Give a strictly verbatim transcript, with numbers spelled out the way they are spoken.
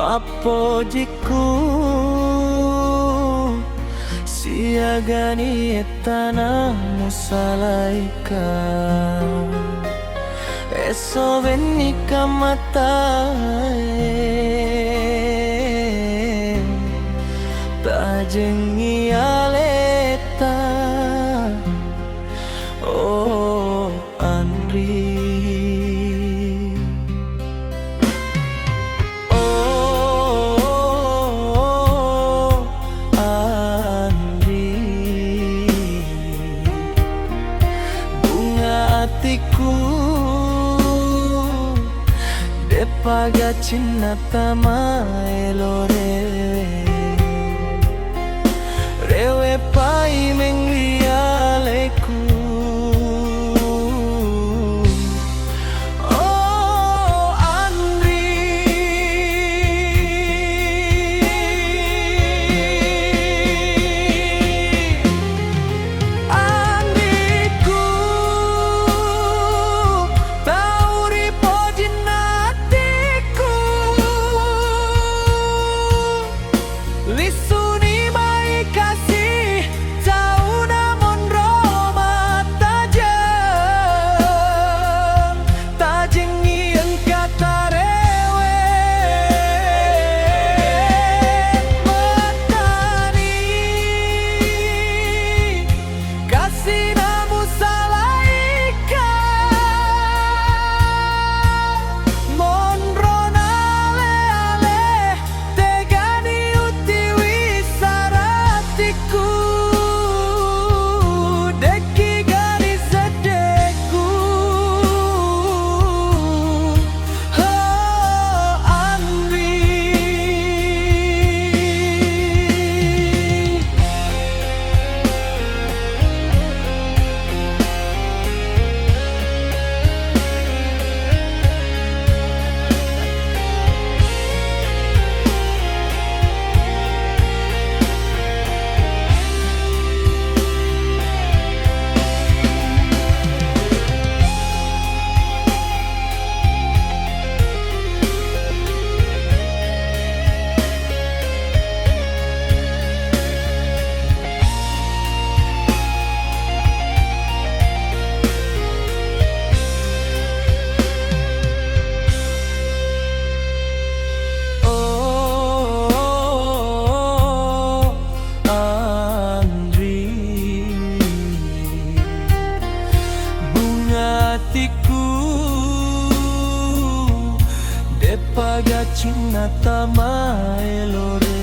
Appojikku siagani ettana musalaika, esso wenni kamatae tajengngi aleta. Oh, Anri. Oh, Anri. Bunga atiku, de'pa gacinna tamaelo rewe. Rewe paimeng ri aleku. Oh, Anri. Anriku, tau ri pojinna atiku. Lissuni mai kasi, tauna monro mattajeng, tajengngi engka tarewe. Mattani kasina musalaika, monro nale-ale, tegani utiwi saratiku, de'ki gani seddeku. Oh, Anri. Oh, Anri, bunga atiku, de'pa gacinna tamaelo rewe.